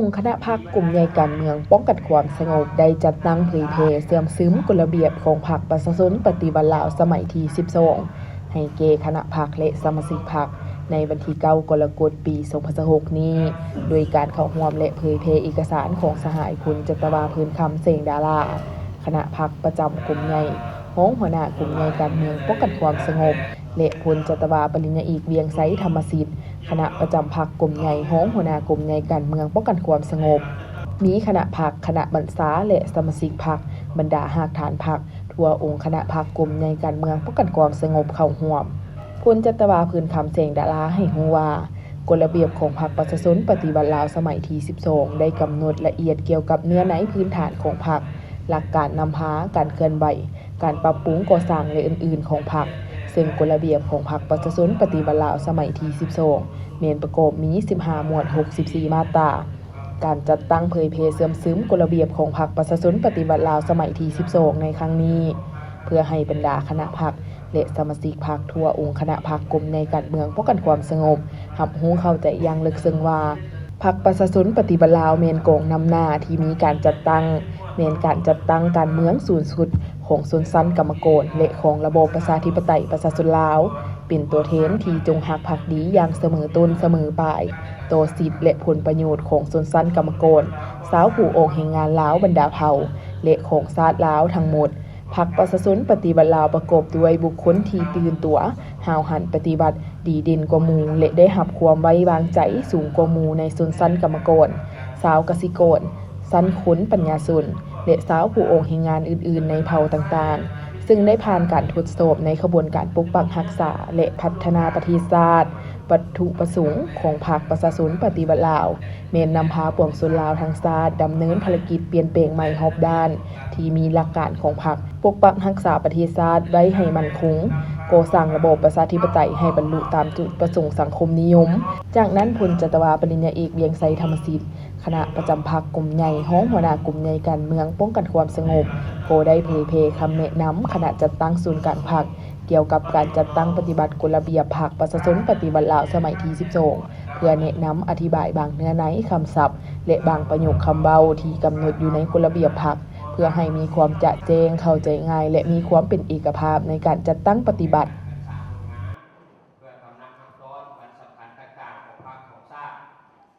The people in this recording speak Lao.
ອົງຄະນະພັກກົມໃຫຍ່ການເມືອງປ້ອງກັນຄວາມສະຫງົບ ໄດ້ຈັດຕັ້ງເຜີຍແຜ່ເຊື່ອມຊຶມກົດລະບຽບຂອງພັກປະຊາຊົນປະຕິວັດລາວສະໄໝທີສິບສອງ ໃຫ້ແກ່ຄະນະພັກ ແລະ ສະມາຊິກພັກ ໃນວັນທີເກົ້າ ກໍລະກົດ ປີສອງພັນຊາວຫົກນີ້ ໂດຍການເຂົ້າຮ່ວມ ແລະ ເຜີຍແຜ່ເອກະສານຂອງສະຫາຍ ພົນຈັດຕະວາ ເພີນຄຳ ແສງດາລາ ຄະນະພັກປະຈຳກົມໃຫຍ່ ຮອງຫົວໜ້າກົມໃຫຍ່ການເມືອງປ້ອງກັນຄວາມສະຫງົບ ແລະ ພົນຈັດຕະວາ ປະລິນຍາເອກ ວຽງໄຊ ທຳມະສິດ ຄະນະປະຈຳພັກກົມໃຫຍ່ ຮອງຫົວໜ້າກົມໃຫຍ່ການເມືອງປ້ອງກັນຄວາມສະຫງົບ, ມີຄະນະພັກ, ຄະນະບັນຊາ ແລະ ສະມາຊິກພັກ, ບັນດາຮາກຖານພັກ ທົ່ວອົງຄະນະພັກກົມໃຫຍ່ການເມືອງປ້ອງກັນຄວາມສະຫງົບເຂົ້າຮ່ວມ. ພົນຈັດຕະວາ ເພີນຄຳ ແສງດາລາ ໃຫ້ຮູ້ວ່າ ກົດລະບຽບຂອງພັກປະຊາຊົນປະຕິວັດລາວສະໄໝທີສິບສອງ ໄດ້ກຳນົດລະອຽດກ່ຽວກັບເນື້ອໃນພື້ນຖານຂອງພັກ, ຫຼັກການນຳພາ, ການເຄື່ອນໄຫວ, ການປັບປຸງກໍ່ສ້າງ ແລະ ອື່ນໆຂອງພັກ, ເຊິ່ງກົດລະບຽບຂອງພັກປະຊາຊົນປະຕິວັດລາວສະໄໝທີສິບສອງ ແມ່ນປະກອບມີສິບຫ້າໝວດ ຫົກສິບສີ່ມາດຕາ. ການຈັດຕັ້ງເຜີຍແຜ່ເຊື່ອມຊຶມກົດລະບຽບຂອງພັກປະຊາຊົນປະຕິວັດລາວສະໄໝທີສິບສອງໃນຄັ້ງນີ້ ເພື່ອໃຫ້ບັນດາຄະນະພັກ ແລະ ສະມາຊິກພັກທົ່ວອົງຄະນະພັກກົມໃຫຍ່ການເມືອງປ້ອງກັນຄວາມສະຫງົບ ຮັບຮູ້ເຂົ້າໃຈຢ່າງເລິກເຊິ່ງວ່າ ພັກປະຊາຊົນປະຕິວັດລາວແມ່ນກອງນຳໜ້າທີ່ມີການຈັດຕັ້ງ, ແມ່ນການຈັດຕັ້ງການເມືອງສູນສຸດຂອງຊົນຊັ້ນກຳມະກອນ ແລະ ຂອງລະບອບປະຊາທິປະໄຕປະຊາຊົນລາວ, ເປັນຕົວແທນທີ່ຈົງຮັກພັກດີຢ່າງສະເໝີຕົ້ນສະເໝີປາຍ ຕໍ່ສິດ ແລະ ຜົນປະໂຫຍດຂອງຊົນຊັ້ນກຳມະກອນ, ຊາວຜູ້ອອກແຮງງານລາວບັນດາເຜົ່າ ແລະ ຂອງຊາດລາວທັງໝົດ. ພັກປະຊາຊົນປະຕິວັດລາວປະກອບດ້ວຍບຸກຄົນທີ່ຕື່ນຕົວ, ຫ້າວຫັນປະຕິວັດ, ດີເດັ່ນກວ່າໝູ່ ແລະ ໄດ້ຮັບຄວາມໄວ້ວາງໃຈສູງກວ່າໝູ່ໃນຊົນຊັ້ນກຳມະກອນ, ຊາວກະສິກອນ, ຊັ້ນຄົນປັນຍາຊົນ ແລະ ຊາວຜູ້ອອກແຮງງານອື່ນໆໃນເຜົ່າຕ່າງໆ, ເຊິ່ງໄດ້ຜ່ານການທົດສອບໃນຂະບວນການປົກປັກຮັກສາ ແລະ ພັດທະນາປະເທດຊາດ. ວັດຖຸປະສົງຂອງພັກປະຊາຊົນປະຕິວັດລາວ ແມ່ນນຳພາປວງຊົນລາວທັງຊາດ ດຳເນີນພາລະກິດປ່ຽນແປງໃໝ່ຮອບດ້ານ ທີ່ມີຫຼັກການຂອງພັກ, ປົກປັກຮັກສາປະເທດຊາດໄວ້ໃຫ້ໝັ້ນຄົງ, ກໍ່ສ້າງລະບອບປະຊາທິປະໄຕໃຫ້ບັນລຸຕາມຈຸດປະສົງສັງຄົມນິຍົມ. ຈາກນັ້ນ ພົນຈັດຕະວາ ປະລິນຍາເອກ ວຽງໄຊ ທຳມະສິດ ຄະນະປະຈຳພັກກົມໃຫຍ່ ຮອງຫົວໜ້າກົມໃຫຍ່ການເມືອງປ້ອງກັນຄວາມສະຫງົບ ກໍໄດ້ເຜີຍແຜ່ຄຳແນະນຳຄະນະຈັດຕັ້ງສູນກາງພັກ ກ່ຽວກັບການຈັດຕັ້ງປະຕິບັດກົດລະບຽບພັກປະຊາຊົນປະຕິວັດລາວສະໄໝທີສິບສອງ ເພື່ອແນະນຳອະທິບາຍບາງເນື້ອໃນ, ຄຳສັບ ແລະ ບາງປະໂຫຍກຄຳເວົ້າທີ່ກຳນົດຢູ່ໃນກົດລະບຽບພັກ ເພື່ອໃຫ້ມີຄວາມຈະແຈ້ງ, ເຂົ້າໃຈງ່າຍ ແລະ ມີຄວາມເປັນເອກະພາບໃນການຈັດຕັ້ງປະຕິບັດ.